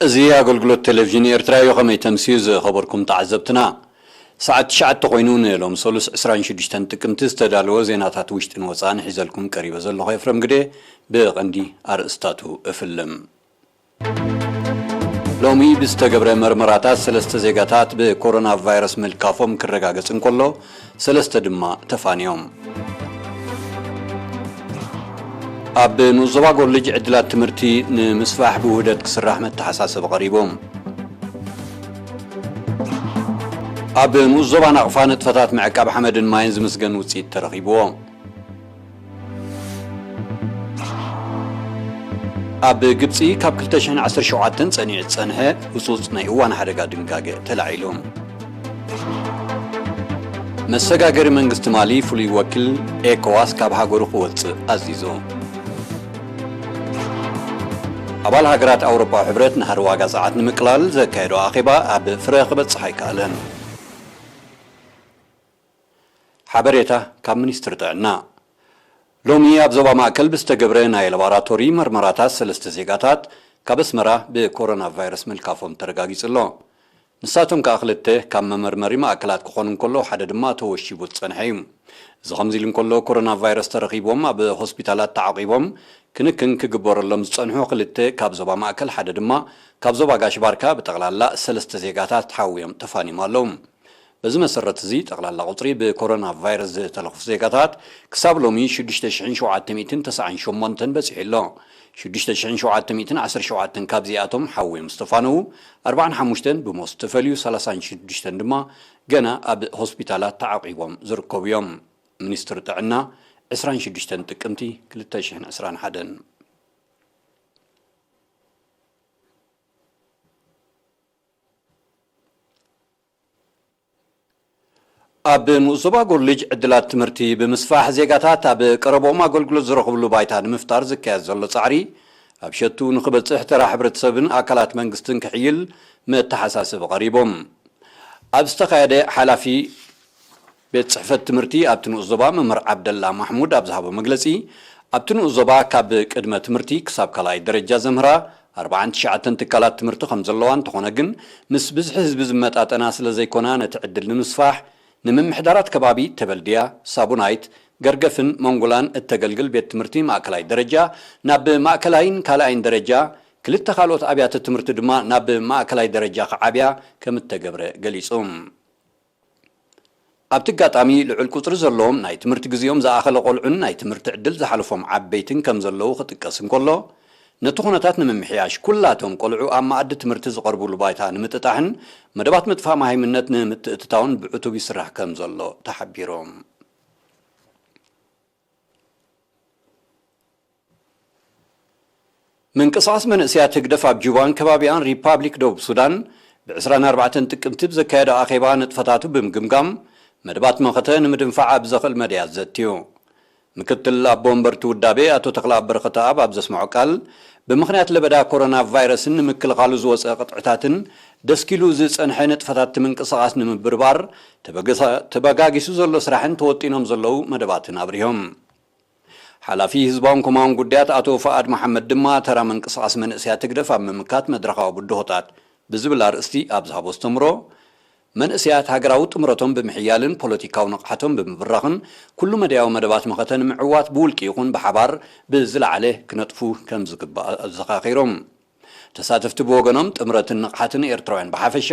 እዚ ኣገልግሎት ቴሌቪዥን ኤርትራ እዩ። ከመይ ተምስዩ ዝኸበርኩም ተዓዘብትና? ሰዓት ትሽዓተ ኮይኑ ንሎም ሰሉስ ዕስራን ሽዱሽተን ጥቅምቲ ዝተዳለወ ዜናታት ውሽጥን ወፃእን ሒዘልኩም ቀሪበ ዘለኹ ኤፍረም ግደ። ብቐንዲ ኣርእስታቱ እፍልም። ሎሚ ብዝተገብረ መርመራታት ሰለስተ ዜጋታት ብኮሮና ቫይረስ ምልካፎም ክረጋገጽ እንከሎ፣ ሰለስተ ድማ ተፋንዮም። ኣብ ንኡስ ዞባ ጎልጅ ዕድላት ትምህርቲ ንምስፋሕ ብውህደት ክስራሕ መተሓሳሰቢ ቀሪቡ። ኣብ ንኡስ ዞባ ናቕፋ ንጥፈታት ምዕቃብ ሓመድን ማይን ዝምስገን ውፅኢት ተረኺብዎ። ኣብ ግብፂ ካብ ክልተ ሽሕን ዓሰርተ ሸውዓተን ጸኒዑ ዝጸንሐ ህጹጽ ናይ እዋን ሓደጋ ድንጋገ ተላዒሉ። መሰጋገሪ መንግስቲ ማሊ ፍሉይ ወኪል ኤኮዋስ ካብ ሃገሩ ክወጽእ ኣዚዙ። ኣባል ሃገራት ኣውሮፓዊ ሕብረት ናህሪ ዋጋ ጸዓት ንምቅላል ዘካየዶ ኣኼባ ኣብ ፍረ ክበጽሕ ኣይከኣለን። ሓበሬታ ካብ ሚኒስትሪ ጥዕና። ሎሚ ኣብ ዞባ ማእከል ብዝተገብረ ናይ ላቦራቶሪ መርመራታት ሰለስተ ዜጋታት ካብ ኣስመራ ብኮሮና ቫይረስ ምልካፎም ተረጋጊጹ ኣሎ። ንሳቶም ከኣ ክልተ ካብ መመርመሪ ማእከላት ክኾኑ እንከሎ፣ ሓደ ድማ ተወሺቡ ዝጸንሐ እዩ። እዚ ከምዚ ኢሉ እንከሎ፣ ኮሮና ቫይረስ ተረኺቦም ኣብ ሆስፒታላት ተዓቂቦም ክንክን ክግበረሎም ዝጸንሑ ክልተ ካብ ዞባ ማእከል፣ ሓደ ድማ ካብ ዞባ ጋሽ ባርካ፣ ብጠቕላላ ሰለስተ ዜጋታት ሓውዮም ተፋኒዮም ኣለዉ። በዚ መሰረት እዚ፣ ጠቕላላ ቁጽሪ ብኮሮና ቫይረስ ዝተለኽፉ ዜጋታት ክሳብ ሎሚ ሽዱሽተ ሽሕን ሸውዓተ ሚእትን ተስዓን ሸሞንተን በጺሑ ኣሎ። ሽዱሽተ ሽሕን ሸውዓተ ሚእትን ዓሰርተ ሸውዓተን ካብዚኣቶም ሓውዮም ዝተፋነዉ፣ ኣርባዓን ሓሙሽተን ብሞት ዝተፈልዩ፣ ሰላሳን ሽዱሽተን ድማ ገና ኣብ ሆስፒታላት ተዓቂቦም ዝርከቡ እዮም። ሚኒስትሪ ጥዕና፣ ዕስራን ሽዱሽተን ጥቅምቲ ክልተ ሽሕን ዕስራን ሓደን። ኣብ ንኡስ ዞባ ጎልጅ ዕድላት ትምህርቲ ብምስፋሕ፣ ዜጋታት ኣብ ቀረብኦም ኣገልግሎት ዝረኽብሉ ባይታ ንምፍጣር ዝካየድ ዘሎ ጻዕሪ ኣብ ሸቱ ንኽበጽሕ፣ ተራ ሕብረተሰብን ኣካላት መንግስትን ክሕይል መተሓሳስቢ ቀሪቦም። ኣብ ዝተኻየደ፣ ሓላፊ ቤት ጽሕፈት ትምህርቲ ኣብቲ ንኡስ ዞባ መምህር ዓብደላ ማሕሙድ ኣብ ዝሃቦ መግለጺ፣ ኣብቲ ንኡስ ዞባ ካብ ቅድመ ትምህርቲ ክሳብ ካልኣይ ደረጃ ዘምህራ ኣርባዓን ትሽዓተን ትካላት ትምህርቲ ከም ዘለዋ እንተኾነ ግን፣ ምስ ብዝሒ ህዝቢ ዝመጣጠና ስለ ዘይኮና፣ ነቲ ዕድል ንምስፋሕ፣ ንምምሕዳራት ከባቢ ተበልድያ፣ ሳቡናይት፣ ገርገፍን መንጎላን እተገልግል ቤት ትምህርቲ ማእከላይ ደረጃ ናብ ማእከላይን ካልኣይን ደረጃ፣ ክልተ ካልኦት ኣብያተ ትምህርቲ ድማ ናብ ማእከላይ ደረጃ ክዓብያ ከም እተገብረ ገሊጹ። ኣብቲ ኣጋጣሚ፣ ልዑል ቁጽሪ ዘለዎም ናይ ትምህርቲ ግዜኦም ዝኣኸለ ቆልዑን ናይ ትምህርቲ ዕድል ዝሓለፎም ዓበይትን ከም ዘለዉ ክጥቀስ እንከሎ፣ ነቲ ኩነታት ንምምሕያሽ፣ ኩላቶም ቆልዑ ኣብ መኣዲ ትምህርቲ ዝቐርብሉ ባይታ ንምጥጣሕን መደባት ምጥፋእ መሃይምነት ንምትእትታውን ብዕቱብ ይስራሕ ከም ዘሎ ተሓቢሩ። ምንቅስቓስ መንእሰያት ህግደፍ ኣብ ጁባን ከባቢኣን ሪፓብሊክ ደቡብ ሱዳን፣ ብ ዕስራን ኣርባዕተን ጥቅምቲ ብዘካየዶ ኣኼባ፣ ንጥፈታቱ ብምግምጋም፣ መደባት መኸተ ንምድንፋዕ ኣብ ዘኽእል መድያት ዘትዩ። ምክትል ኣቦ ወንበር እቲ ውዳቤ ኣቶ ተኽለኣብ በረኸተኣብ ኣብ ዘስምዖ ቃል፣ ብምኽንያት ለበዳ ኮሮና ቫይረስን ንምክልኻሉ ዝወፀ ቅጥዕታትን፣ ደስኪሉ ዝጸንሐ ንጥፈታት እቲ ምንቅስቓስ ንምብርባር፣ ተበገሳ-፣ ተበጋጊሱ ዘሎ ስራሕን ተወጢኖም ዘለዉ መደባትን ኣብሪሆም። ሓላፊ ህዝባውን ኮማውን ጉዳያት ኣቶ ፈኣድ መሓመድ ድማ፣ ተራ ምንቅስቓስ መንእሰያት ህግደፍ ኣብ ምምካት መድረኻዊ ብድሆታት ብዝብል ኣርእስቲ ኣብ ዝሃቦ ኣስተምሮ፣ መንእሰያት ሃገራዊ ጥምረቶም ብምሕያልን ፖለቲካዊ ንቕሓቶም ብምብራኽን፣ ኩሉ መዳያዊ መደባት መኸተ ንምዕዋት ብውልቂ ይኹን ብሓባር ብዝለዓለ ክነጥፉ ከም ዝግባእ ኣዘኻኺሮም። ተሳተፍቲ ብወገኖም፣ ጥምረትን ንቕሓትን ኤርትራውያን ብሓፈሻ፣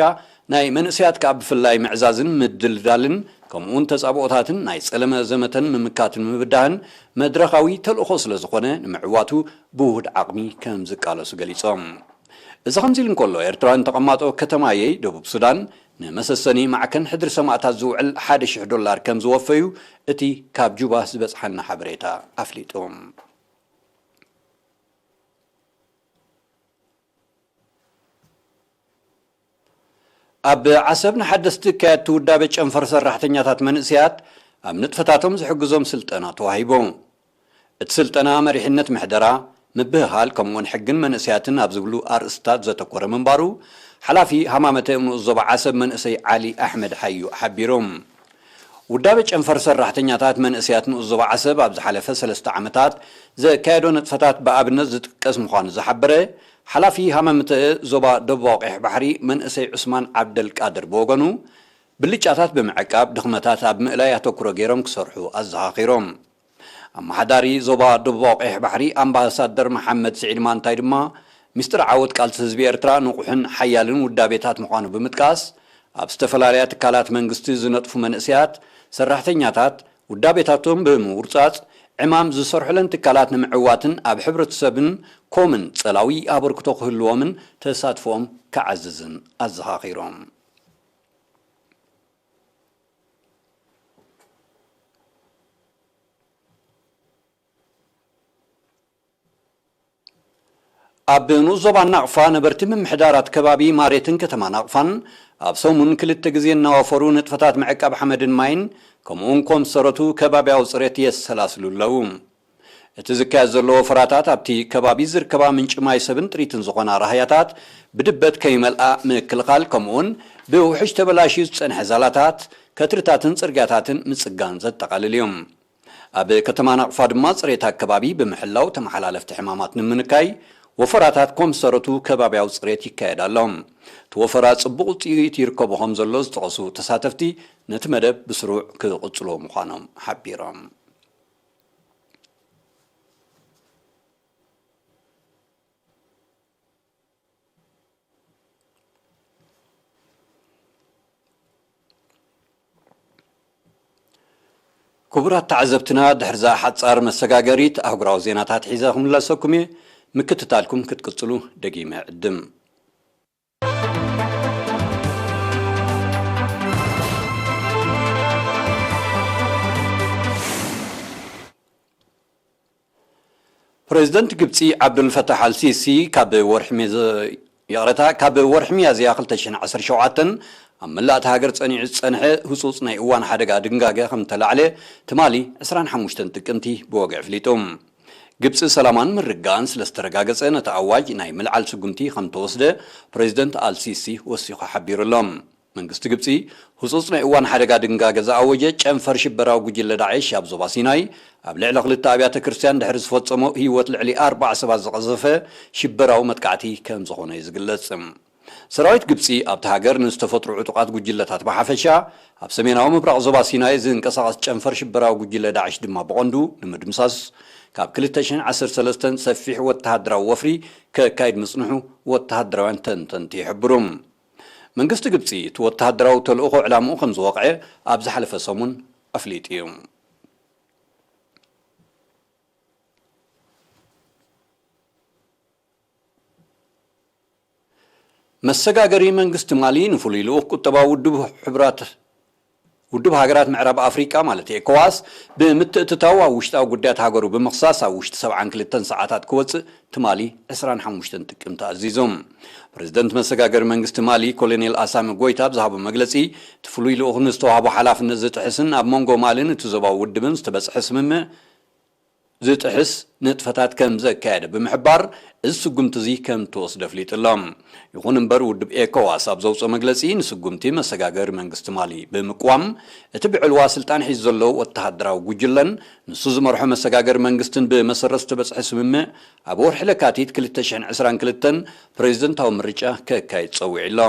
ናይ መንእሰያት ከኣ ብፍላይ፣ ምዕዛዝን ምድልዳልን፣ ከምኡውን ተጻብኦታትን ናይ ጸለመ ዘመተን ምምካትን ምብዳህን መድረኻዊ ተልእኾ ስለ ዝኾነ፣ ንምዕዋቱ ብውሁድ ዓቕሚ ከም ዝቃለሱ ገሊጾም። እዚ ከምዚ ኢሉ እንከሎ፣ ኤርትራውያን ተቐማጦ ከተማ የይ፣ ደቡብ ሱዳን፣ ንመሰሰኒ ማዕከን ሕድሪ ሰማእታት ዝውዕል ሓደ ሽሕ ዶላር ከም ዝወፈዩ እቲ ካብ ጁባ ዝበጽሓና ሓበሬታ ኣፍሊጡ። ኣብ ዓሰብ ንሓደስቲ እካያድቲ ውዳበ ጨንፈር ሰራሕተኛታት መንእሰያት ኣብ ንጥፈታቶም ዝሕግዞም ስልጠና ተዋሂቡ። እቲ ስልጠና መሪሕነት ምሕደራ፣ ምብህሃል፣ ከምኡውን ሕግን መንእሰያትን ኣብ ዝብሉ ኣርእስታት ዘተኮረ ምንባሩ፣ ሓላፊ ሃማመተ ንኡስ ዞባ ዓሰብ መንእሰይ ዓሊ ኣሕመድ ሓዩ ሓቢሩ። ውዳበ ጨንፈር ሰራሕተኛታት መንእሰያት ንኡስ ዞባ ዓሰብ ኣብ ዝሓለፈ ሰለስተ ዓመታት ዘካየዶ ንጥፈታት ብኣብነት ዝጥቀስ ምዃኑ ዝሓበረ ሓላፊ ሃመምተእ ዞባ ደቡባዊ ቀይሕ ባሕሪ መንእሰይ ዑስማን ዓብደልቃድር ብወገኑ፣ ብልጫታት ብምዕቃብ ድኽመታት ኣብ ምእላይ ኣተኩሮ ገይሮም ክሰርሑ ኣዘኻኺሮም። ኣመሓዳሪ ዞባ ደቡባዊ ቀይሕ ባሕሪ ኣምባሳደር መሓመድ ስዒድ ማንታይ ድማ፣ ሚስጥር ዓወት ቃልሲ ህዝቢ ኤርትራ ንቑሕን ሓያልን ውዳቤታት ምዃኑ ብምጥቃስ፣ ኣብ ዝተፈላለያ ትካላት መንግስቲ ዝነጥፉ መንእሰያት ሰራሕተኛታት ውዳቤታቶም ብምውርጻጽ፣ ዕማም ዝሰርሑለን ትካላት ንምዕዋትን ኣብ ሕብረተሰብን ኮምን ጸላዊ ኣበርክቶ ክህልዎምን ተሳትፎኦም ክዓዝዝን ኣዘኻኺሮም። ኣብ ንኡስ ዞባ ናቕፋ ነበርቲ ምምሕዳራት ከባቢ ማሬትን ከተማ ናቕፋን ኣብ ሰሙን ክልተ ግዜ እናወፈሩ ንጥፈታት ምዕቃብ ሓመድን ማይን ከምኡውን ኮምሰረቱ ከባብያዊ ጽሬት የሰላስሉ ኣለዉ። እቲ ዝካየድ ዘሎ ወፈራታት ኣብቲ ከባቢ ዝርከባ ምንጪ ማይ ሰብን ጥሪትን ዝኾና ራህያታት ብድበት ከይመልኣ ምክልኻል ከምኡውን ብውሕጅ ተበላሽዩ ዝጸንሐ ዛላታት፣ ከትርታትን ጽርግያታትን ምጽጋን ዘጠቓልል እዩ። ኣብ ከተማ ናቕፋ ድማ ጽሬት ኣከባቢ ብምሕላው ተመሓላለፍቲ ሕማማት ንምንካይ ወፈራታት ኮምሰረቱ ከባብያዊ ጽሬት ይካየድ ኣሎ። እቲ ወፈራ ጽቡቕ ውጽኢት ይርከቦ ከም ዘሎ ዝጠቐሱ ተሳተፍቲ፣ ነቲ መደብ ብስሩዕ ክቕጽልዎ ምዃኖም ሓቢሮም። ክቡራት ተዓዘብትና፣ ድሕርዛ ሓጻር መሰጋገሪት ኣህጉራዊ ዜናታት ሒዘ ክምለሰኩም እየ። ምክትታልኩም ክትቅጽሉ ደጊመ ዕድም። ፕሬዝደንት ግብጺ ዓብዱልፈታሕ ኣልሲሲ ካብ ወርሒ ሜ-፣ ይቕረታ፣ ካብ ወርሒ ሚያዝያ ክልተ ሽሕን ዓሰርተ ሸውዓተን ኣብ መላእ እታ ሃገር ጸኒዑ ዝጸንሐ ህጹጽ ናይ እዋን ሓደጋ ድንጋገ ከም ተላዕለ ትማሊ ዕስራን ሓሙሽተን ጥቅምቲ ብወግዒ ኣፍሊጡ። ግብጺ ሰላማን ምርግጋእን ስለ ዝተረጋገጸ ነቲ ኣዋጅ ናይ ምልዓል ስጉምቲ ከም ተወስደ ፕሬዝደንት ኣልሲሲ ወሲኹ ሓቢሩ ኣሎ። መንግስቲ ግብጺ ህጹጽ ናይ እዋን ሓደጋ ድንጋገ ዝኣወጀ ጨንፈር ሽበራዊ ጉጅለ ዳዕሽ ኣብ ዞባ ሲናይ ኣብ ልዕሊ ክልተ ኣብያተ ክርስቲያን ድሕሪ ዝፈጸሞ ህይወት ልዕሊ ኣርባዓ ሰባት ዝቐዘፈ ሽበራዊ መጥቃዕቲ ከም ዝኾነ እዩ ዝግለጽ። ሰራዊት ግብጺ ኣብቲ ሃገር ንዝተፈጥሩ ዕጡቓት ጉጅለታት ብሓፈሻ፣ ኣብ ሰሜናዊ ምብራቕ ዞባ ሲናይ ዝንቀሳቐስ ጨንፈር ሽበራዊ ጉጅለ ዳዕሽ ድማ ብቐንዱ ንምድምሳስ ካብ ክልተ ሽሕን ዓሰርተ ሰለስተን ሰፊሕ ወተሃደራዊ ወፍሪ ከካይድ ምጽንሑ ወተሃደራውያን ተንተንቲ ይሕብሩ። መንግስቲ ግብጺ እቲ ወተሃደራዊ ተልእኾ ዕላምኡ ከም ዝወቕዐ ኣብ ዝሓለፈ ሰሙን ኣፍሊጡ እዩ። መሰጋገሪ መንግስቲ ማሊ ንፍሉይ ልኡኽ ቁጠባዊ ውድብ ሕቡራት ውድብ ሃገራት ምዕራብ ኣፍሪቃ ማለት ኤኮዋስ ብምትእትታው ኣብ ውሽጣዊ ጉዳያት ሃገሩ ብምኽሳስ ኣብ ውሽጢ ሰብዓን ክልተን ሰዓታት ክወጽእ ትማሊ ዕስራን ሓሙሽተን ጥቅምቲ ኣዚዞም። ፕሬዝደንት መሰጋገሪ መንግስቲ ማሊ ኮሎኔል ኣሳሚ ጎይታ ኣብ ዝሃቦ መግለጺ፣ እቲ ፍሉይ ልኡኽ ንዝተዋህቦ ሓላፍነት ዝጥሕስን ኣብ መንጎ ማልን እቲ ዞባዊ ውድብን ዝተበጽሐ ስምምዕ ዝጥሕስ ንጥፈታት ከም ዘካየደ ብምሕባር፣ እዚ ስጉምቲ እዚ ከም ተወስደ ኣፍሊጡ ኣሎ። ይኹን እምበር፣ ውድብ ኤኮዋስ ኣብ ዘውፅኦ መግለፂ፣ ንስጉምቲ መሰጋገሪ መንግስቲ ማሊ ብምቅዋም፣ እቲ ብዕልዋ ስልጣን ሒዙ ዘሎ ወተሃደራዊ ጉጅለን ንሱ ዝመርሖ መሰጋገሪ መንግስትን ብመሰረት ዝተበፅሐ ስምምዕ፣ ኣብ ወርሒ ለካቲት ክልተ ሽሕን ዕስራን ክልተን ፕሬዝደንታዊ ምርጫ ከካይድ ፀዊዑ ኣሎ።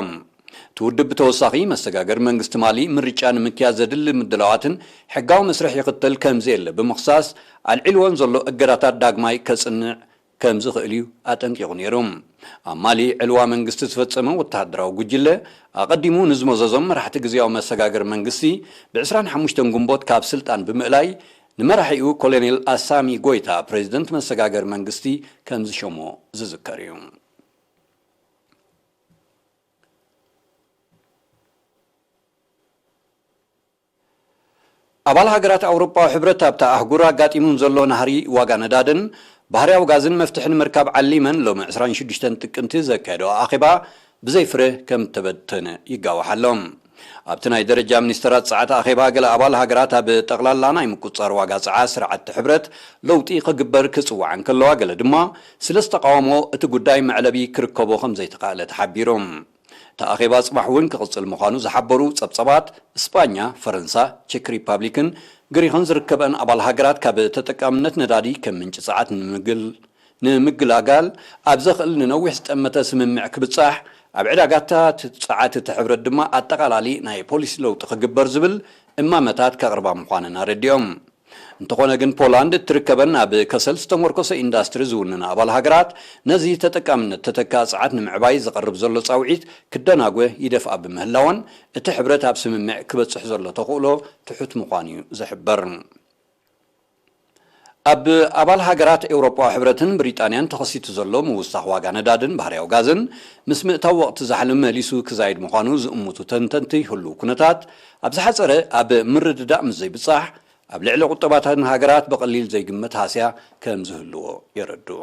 እቲ ውድብ ብተወሳኺ፣ መሰጋገሪ መንግስቲ ማሊ ምርጫ ንምክያድ ዘድሊ ምድላዋትን ሕጋዊ መስርሕ ይኽተል ከም ዘየለ ብምኽሳስ፣ ኣልዒልወን ዘሎ እገዳታት ዳግማይ ከጽንዕ ከም ዝኽእል እዩ ኣጠንቂቑ ነይሩ። ኣብ ማሊ ዕልዋ መንግስቲ ዝፈጸመ ወተሃደራዊ ጉጅለ፣ ኣቐዲሙ ንዝመዘዞም መራሕቲ ግዝያዊ መሰጋገሪ መንግስቲ፣ ብ ዕስራን ሓሙሽተን ግንቦት ካብ ስልጣን ብምእላይ፣ ንመራሒኡ ኮሎኔል ኣሳሚ ጎይታ ፕሬዝደንት መሰጋገሪ መንግስቲ ከም ዝሸሞ ዝዝከር እዩ። ኣባል ሃገራት ኣውሮጳዊ ሕብረት ኣብታ ኣህጉር ኣጋጢሙ ንዘሎ ናህሪ ዋጋ ነዳድን ባህርያዊ ጋዝን መፍትሒ ንምርካብ ዓሊመን ሎሚ ዕስራን ሽዱሽተን ጥቅምቲ ዘካየደኦ ኣኼባ ብዘይ ፍረ ከም እተበተነ ይጋዋሕ ኣሎ። ኣብቲ ናይ ደረጃ ሚኒስተራት ጸዓት ኣኼባ፣ ገለ ኣባል ሃገራት ኣብ ጠቕላላ ናይ ምቁጽጻር ዋጋ ጸዓ ስርዓት ሕብረት ለውጢ ክግበር ክጽውዓ እንከለዋ፣ ገለ ድማ ስለ ዝተቓወሞ እቲ ጉዳይ መዕለቢ ክርከቦ ከም ዘይተኻእለ ተሓቢሩ። እቲ ኣኼባ ጽባሕ እውን ክቕጽል ምዃኑ ዝሓበሩ ጸብጸባት፣ እስጳኛ፣ ፈረንሳ፣ ቼክ ሪፓብሊክን ግሪኽን ዝርከበን ኣባል ሃገራት ካብ ተጠቃምነት ነዳዲ ከም ምንጪ ጸዓት ንምግል-፣ ንምግላጋል ኣብ ዘኽእል ንነዊሕ ዝጠመተ ስምምዕ ክብጻሕ፣ ኣብ ዕዳጋታት ጸዓት እቲ ሕብረት ድማ ኣጠቓላሊ ናይ ፖሊሲ ለውጢ ክግበር ዝብል እማመታት ከቕርባ ምዃነን ኣረዲኦም። እንተኾነ ግን ፖላንድ እትርከበን ኣብ ከሰል ዝተመርኮሰ ኢንዳስትሪ ዝውንና ኣባል ሃገራት ነዚ ተጠቃምነት ተተካኢ ጸዓት ንምዕባይ ዝቐርብ ዘሎ ጻውዒት ክደናጎ ይደፍኣ ብምህላወን እቲ ሕብረት ኣብ ስምምዕ ክበጽሕ ዘሎ ተኽእሎ ትሑት ምዃኑ እዩ ዝሕበር። ኣብ ኣባል ሃገራት ኤውሮጳዊ ሕብረትን ብሪጣንያን ተኸሲቱ ዘሎ ምውሳኽ ዋጋ ነዳድን ባህርያዊ ጋዝን ምስ ምእታው ወቕቲ ዛሕሊ መሊሱ ክዛይድ ምዃኑ ዝእምቱ ተንተንቲ ህሉው ኩነታት ኣብ ዝሓጸረ ኣብ ምርድዳእ ምስ ዘይብጻሕ ኣብ ልዕሊ ቁጠባታትን ሃገራት ብቐሊል ዘይግመት ሃስያ ከም ዝህልዎ የረድኡ።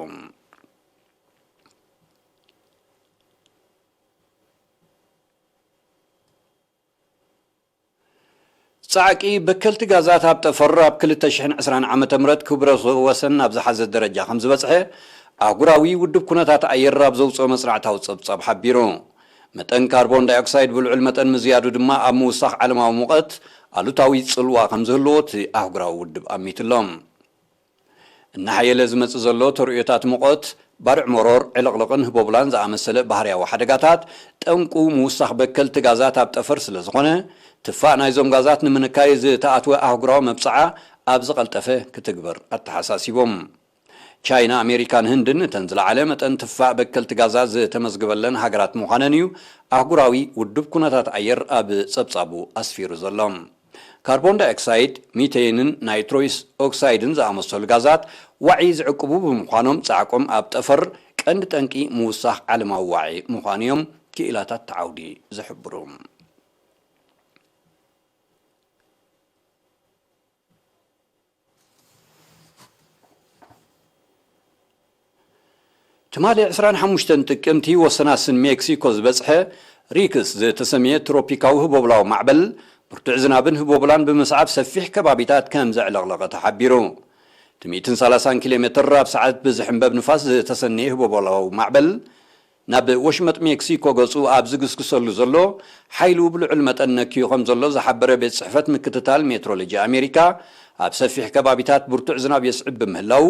ጻዕቂ በከልቲ ጋዛት ኣብ ጠፈር ኣብ ክልተ ሽሕን ዕስራን ዓመተ ምህረት ክብረ ወሰን ናብ ዝሓዘ ደረጃ ከም ዝበጽሐ ኣህጉራዊ ውድብ ኩነታት ኣየር ኣብ ዘውጽኦ መጽናዕታዊ ጸብጻብ ሓቢሩ። መጠን ካርቦን ዳይኦክሳይድ ብልዑል መጠን ምዝያዱ ድማ ኣብ ምውሳኽ ዓለማዊ ሙቐት ኣሉታዊ ጽልዋ ከም ዝህልዎ እቲ ኣህጉራዊ ውድብ ኣሚትሎም። እናሓየለ ዝመጽእ ዘሎ ተርእዮታት ሙቐት፣ ባርዕ መሮር፣ ዕልቕልቕን ህቦብላን ዝኣመሰለ ባህርያዊ ሓደጋታት ጠንቁ ምውሳኽ በከልቲ ጋዛት ኣብ ጠፈር ስለ ዝኾነ፣ ትፋእ ናይዞም ጋዛት ንምንካይ ዝተኣትወ ኣህጉራዊ መብጽዓ ኣብ ዝቐልጠፈ ክትግበር ኣተሓሳሲቦም። ቻይና፣ ኣሜሪካን ህንድን እተን ዝለዓለ መጠን ትፋእ በከልቲ ጋዛት ዝተመዝገበለን ሃገራት ምዃነን እዩ ኣህጉራዊ ውድብ ኩነታት ኣየር ኣብ ጸብጻቡ ኣስፊሩ ዘሎ። ካርቦን ዳይኦክሳይድ፣ ሚቴንን ናይትሮይስ ኦክሳይድን ዝኣመሰሉ ጋዛት ዋዒ ዝዕቅቡ ብምዃኖም፣ ጻዕቆም ኣብ ጠፈር ቀንዲ ጠንቂ ምውሳኽ ዓለማዊ ዋዒ ምዃኑ እዮም ክኢላታት እቲ ዓውዲ ዝሕብሩ። ትማሊ ዕስራን ሓሙሽተን ጥቅምቲ ወሰናስን ሜክሲኮ ዝበጽሐ ሪክስ ዝተሰምየ ትሮፒካዊ ህቦብላዊ ማዕበል፣ ብርቱዕ ዝናብን ህቦብላን ብምስዓብ ሰፊሕ ከባቢታት ከም ዘዕለቕለቐ ተሓቢሩ። እቲ ሚእትን ሰላሳን ኪሎ ሜትር ኣብ ሰዓት ብዝሕንበብ ንፋስ ዝተሰነየ ህቦብላዊ ማዕበል፣ ናብ ወሽመጥ ሜክሲኮ ገጹ ኣብ ዝግስግሰሉ ዘሎ፣ ሓይሉ ብልዑል መጠን ነክዩ ከም ዘሎ ዝሓበረ ቤት ጽሕፈት ምክትታል ሜትሮሎጂ ኣሜሪካ፣ ኣብ ሰፊሕ ከባቢታት ብርቱዕ ዝናብ የስዕብ ብምህላዉ፣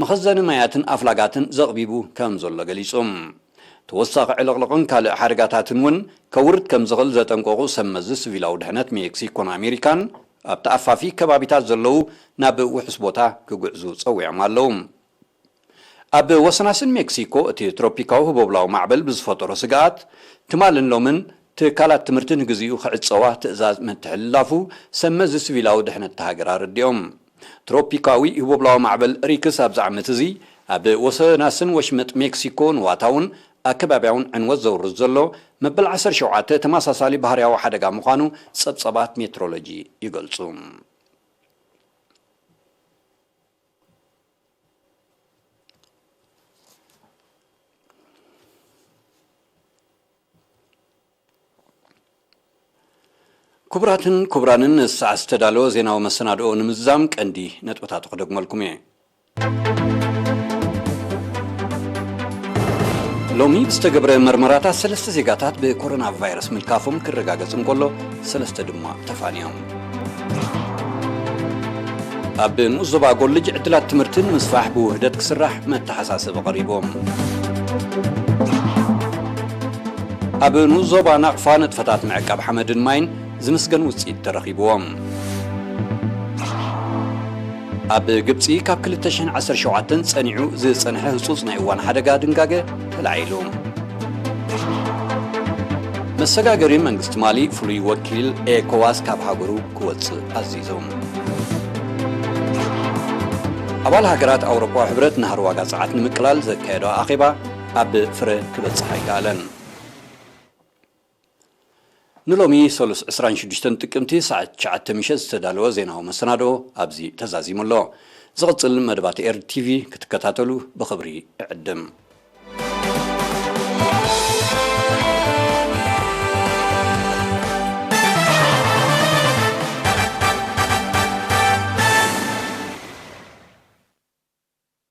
መኸዘኒ ማያትን ኣፍላጋትን ዘቕቢቡ ከም ዘሎ ገሊጹ። ተወሳኺ ዕልቕልቕን ካልእ ሓደጋታትን እውን ከውርድ ከም ዝኽእል ዘጠንቀቑ ሰብ መዚ ሲቪላዊ ድሕነት ሜክሲኮን ኣሜሪካን፣ ኣብ ተኣፋፊ ከባቢታት ዘለዉ ናብ ውሑስ ቦታ ክጉዕዙ ጸዊዖም ኣለዉ። ኣብ ወሰናስን ሜክሲኮ እቲ ትሮፒካዊ ህቦብላዊ ማዕበል ብዝፈጠሮ ስግኣት፣ ትማልን ሎምን ትካላት ትምህርቲ ንግዚኡ ክዕጸዋ ትእዛዝ ምትሕልላፉ ሰብ መዚ ሲቪላዊ ድሕነት እታ ሃገር ኣረዲኦም። ትሮፒካዊ ህቦብላዊ ማዕበል ሪክስ ኣብዚ ዓመት እዚ ኣብ ወሰናስን ወሽመጥ ሜክሲኮ ንዋታውን ኣከባብያውን ዕንወት ዘውርድ ዘሎ መበል ዓሰርተ ሸውዓተ ተመሳሳሊ ባህርያዊ ሓደጋ ምዃኑ ጸብጸባት ሜትሮሎጂ ይገልጹ። ክቡራትን ክቡራንን፣ ንሰዓት ዝተዳለወ ዜናዊ መሰናድኦ ንምዝዛም ቀንዲ ነጥብታቱ ክደግመልኩም እየ። ሎሚ ብዝተገብረ መርመራታት ሰለስተ ዜጋታት ብኮሮና ቫይረስ ምልካፎም ክረጋገጽ እንከሎ፣ ሰለስተ ድማ ተፋንዮም። ኣብ ንኡስ ዞባ ጎልጅ ዕድላት ትምህርቲ ንምስፋሕ ብውህደት ክስራሕ መተሓሳሰቢ ቀሪቦም። ኣብ ንኡስ ዞባ ናቕፋ ንጥፈታት ምዕቃብ ሓመድን ማይን ዝምስገን ውፅኢት ተረኺብዎም። ኣብ ግብፂ ካብ ክልተ ሽሕን ዓሰርተ ሸውዓተን ፀኒዑ ዝፀንሐ ህፁፅ ናይ እዋን ሓደጋ ድንጋገ ተላዒሉ። መሰጋገሪ መንግስቲ ማሊ ፍሉይ ወኪል ኤኮዋስ ካብ ሃገሩ ክወፅእ ኣዚዞም። ኣባል ሃገራት ኣውሮፓዊ ሕብረት ናህሪ ዋጋ ጸዓት ንምቅላል ዘካየዶ ኣኼባ ኣብ ፍረ ክበጽሕ ኣይከኣለን። ንሎሚ ሰሉስ ዕስራን ሽዱሽተን ጥቅምቲ ሰዓት ትሽዓተ ምሸት ዝተዳለወ ዜናዊ መሰናዶ ኣብዚ ተዛዚሙ ኣሎ። ዝቕጽል መደባት ኤር ቲቪ ክትከታተሉ ብኽብሪ እዕድም።